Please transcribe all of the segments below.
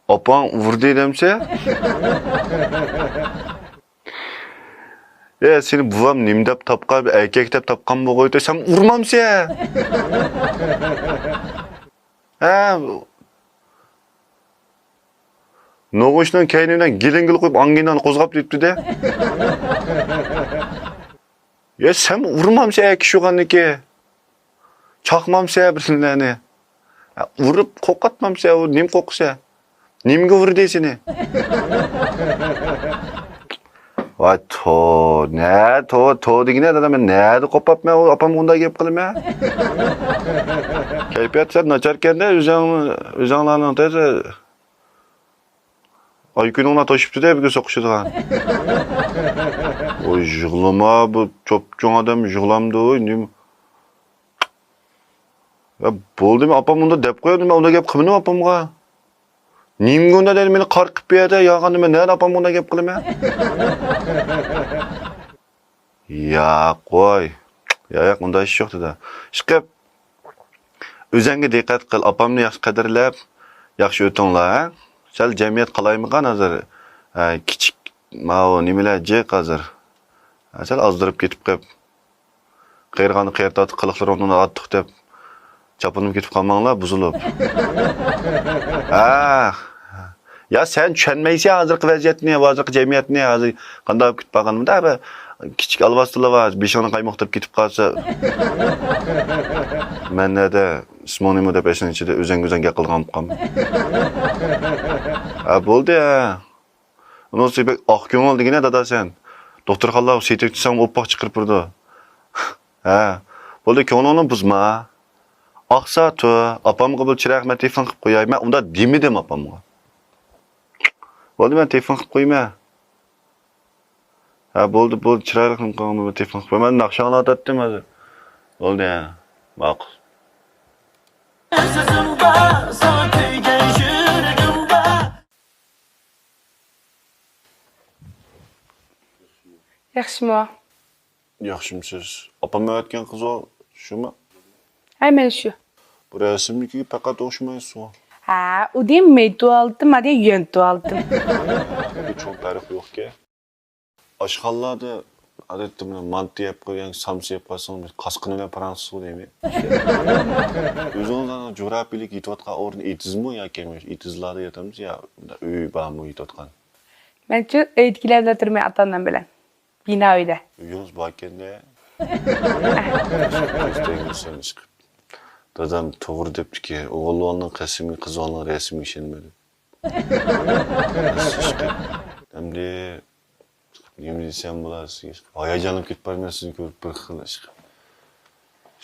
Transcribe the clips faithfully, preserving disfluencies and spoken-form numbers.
ئاپاڭ ئۇردى دەمسە؟ ئە، سېنى بوۋام نېمە دەپ تاپقان، ئەركەك دەپ تاپقان بولغايتى، سەن ئۇرمامسە؟ ھە؟ نوغۇچنىڭ كەينى بىلەن گىلىڭگىل قويۇپ، ئاڭگىنانى قوزغاپ يۈرۈپتۇ-دە. يا سەن ئۇرمامسە ئەركىشى يوغاننىكى؟ چاقمامسە بىرسىلەرنى؟ ئۇرۇپ قوقاتمامسە، ئۇ نېمە قوقۇسە؟ نېمىگە ئۇردى سېنى؟ ۋاي تو، نە تو، تو دېگىنە دادا، مەن نەدە قوپاپمەن، ئۇ ئاپامغا ئۇنداق گەپ قىلىمەن؟ كەيپىيات سەل ناچاركەندە، ئۆزۈڭ، ئۆزۈڭلارنىڭ تېز ئايكۈنۈڭلار توشۇپتۇ-دە، بۈگۈن سوقۇشىدىغان. ۋوي يىغلىما، بۇ چوپچوڭ ئادەم يىغلامدۇ، ۋوي، نېمە؟ يا بولدى، مەن ئاپام ئۇنداق دەپ قويامدۇ، مەن ئۇنداق گەپ قىلمىدىم ئاپامغا. نېمىگە ئۇنداق دەيدۇ، مېنى قارقىپ بۇ يەردە، ياغاندا مەن نەدە ئاپامغا ئۇنداق گەپ قىلىمەن؟ ياق، قوي. يا، ياق، ئۇنداق ئىش يوق، دادا. ئىشقىلىپ، ئۆزۈڭگە دىققەت قىل، ئاپامنى ياخشى قەدىرلەپ، ياخشى ئۆتۈڭلار، ھە؟ سەل جەمئىيەت قالايمىقان ھازىر. ھە، كىچىك، ماۋۇ نېمىلەر جىق ھازىر. ھە، سەل ئازدۇرۇپ كېتىپ قېلىپ. قېرىغاندا قېرى تارتىق قىلىقلىرىڭدىن ئارتۇق دەپ، چاپلىنىپ كېتىپ قالماڭلار، بۇزۇلۇپ. ھە. يا سەن چۈشەنمەيسەن ھازىرقى ۋەزىيەتنى، ھازىرقى جەمئىيەتنى، ھازىر قانداق بولۇپ كېتىپ قالغىنىنى. بىر كىچىك ئالۋاستىلار بار، بېشىڭنى قايمۇقتۇرۇپ كېتىپ قالسا. مەن نەدە، ئىسمىڭ نېمە دەپ ئەشنىڭ ئىچىدە ئۆزۈڭگە ئۆزۈڭ گەپ قىلىدىغان بولۇپ قالما. ھە، بولدى، ھە. ئۇنىڭسى بەك ئاق كۆڭۈل دېگىنە دادا سەن. دوختۇرخانىلارغا سېتىۋېتسەڭ ئوپپاق چىقىرىپ بېرىدۇ. ھە. بولدى، كۆڭلۈڭنى بۇزما. ئاقسا تۇر، ئاپامغا بىر چىرايلىق مەن تېلېفون قىلىپ قوياي. مەن ئۇنداق دېمىدىم ئاپامغا. بولدى، مەن تېلېفون قىلىپ قويىمەن. ھە، بولدى، بولدى، چىرايلىق نېمە قىلغىنىڭنى تېلېفون قىلىپ قويىمەن. مەن ناخشا ئاڭلاۋاتاتتىم ھازىر. بولدى، ھە. ماقۇل. ئەزىزىم بار، ساڭا كۆيگەن يۈرىكىم بار. ياخشىمۇ؟ ياخشىمۇسىز؟ ئاپام ئەۋەتكەن قىزغۇ، شۇمۇ؟ ھەي، مانا شۇ. بۇ رەسىمدىكىگە پەقەت ئوخشىمايسىزغۇ. ھە، ئۇدى مېيتۇ ئالدىم، مادى يۆنتۇ ئالدىم. بۇ چوڭ پەرق يوقكەن. ئاشخانىلاردا ئادەتتە مانا مانتا يەپ قويغان، سامسا يەپ قويسىڭىز، قاسقىنى بىلەن پاراڭسىزغۇ دەيمەن. ئۆزىڭىزنىڭ جۇغراپىيىلىك يېتىۋاتقان ئورنى ئېتىزمۇ ياكى مۇشۇ ئېتىزلاردا ياتامسىز يا ئۆي بارمۇ يېتىۋاتقان؟ مەنچۇ ئۆيدىكىلەر بىلەن تۇرىمەن، ئاتا-ئانام بىلەن. بىنا ئۆيدە. ئۆيىڭىز باركەن-دە. كۆز تەگمىسۇن، ئىشقىلىپ. دادام توغرا دەپتىكەن، ئوغۇللارنىڭ قەسىمى، قىزلارنىڭ رەسىمىگە ئىشەنمە دەپ. ئىشقىلىپ. ئەمدى نېمە دېسەم بولار سىزگە؟ ھاياجانلىنىپ كېتىپ بارىمەن سىزنى كۆرۈپ بىر خىل، ئىشقىلىپ.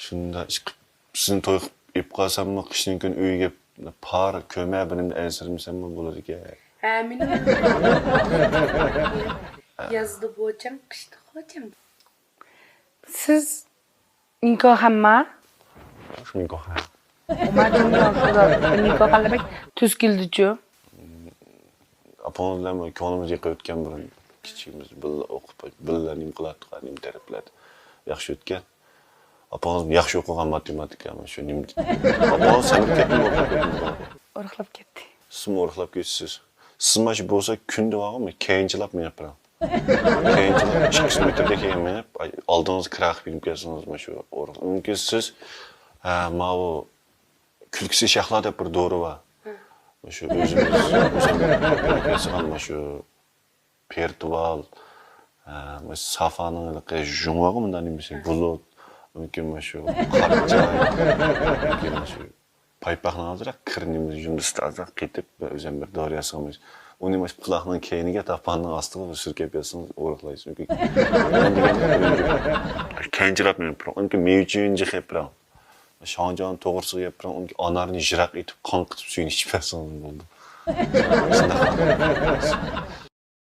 شۇنداق، ئىشقىلىپ، سىزنى توي قىلىپ ئېلىپ قالساممۇ، قىشتىن كېيىن ئۆيگە پار، كۆمە، بىر نېمە ئەنسىرىمىسەممۇ بولىدىكەن. ھە، مېنىڭ يازدا بوچام، قىشتا خوجام. سىز نىكاھەمما؟ شۇ نىكاھەم. ئۇما جۇنيا شۇدا نىكاھەملە بەك تۈز كېلىدىچۇ. ئاپىڭىز بىلەن كۆڭلىمىز يېقىپ ئۆتكەن بۇرۇن. كىچىكىمىز بىللە ئوقۇپ، بىللە نېمە قىلاتتۇق، نېمە تەرەپلەردە ياخشى ئۆتكەن. ئاپىڭىزمۇ ياخشى ئوقۇغان ماتېماتىكا، شۇ نېمە. ئاپىڭىز سەمرىپ كەتتىمۇ، ئورۇقلاپ كەتتىمۇ؟ ئورۇقلاپ كەتتى. سىزمۇ ئورۇقلاپ كېتىسىز. سىز مانا شۇ بولسا كۈندە بارغۇ، كەينىچىلاپ مېڭىپ بېرىڭ. كەينىچىلاپ ئىككى يۈز مېتىردىن كېيىن مېڭىپ، ئالدىڭىزغا كىرا قىلىپ يېنىپ كەلسىڭىز، مانا شۇ ئورۇق. مۇمكىن سىز، ھە، ماۋۇ كۈلكىسى شەھلا دەپ بىر دورا بار. مانا شۇ ئۆزىمىز، ئۆزىمىز ياسىغان مانا شۇ پېرتىۋال، ھە، مانا شۇ سافانىڭ ھېلىقى ژۇڭ بارغۇ، مۇنداق نېمىسى، بۇلۇت، مۇمكىن مانا شۇ قارا چاي، مۇمكىن مانا شۇ پايپاقنىڭ ئازراق كىر نېمە يۇندىسىدا ئازراق قېتىپ، ئۆزۈم بىر دورا ياسىغان. ئۇنى مۇشۇ قۇلاقنىڭ كەينىگە، تاپاننىڭ ئاستىغا بىر سۈركەپ ياتسىڭىز، ئورۇقلايسىز. چۈنكى مەن دېگەندەك بىرىنچى كەينىچىلاپ مېڭىپ بېرىڭ. ئۇنىڭكى مېۋە چېيىنى جىق يەپ بېرىڭ. شاڭجاڭ توغرىسىغا يەپ بېرىڭ. ئۇنىڭكى ئانارنى يىراق ئېتىپ، قاڭقىتىپ سۈيىنى ئىچىپ بەرسىڭىز بولدى. شۇنداق.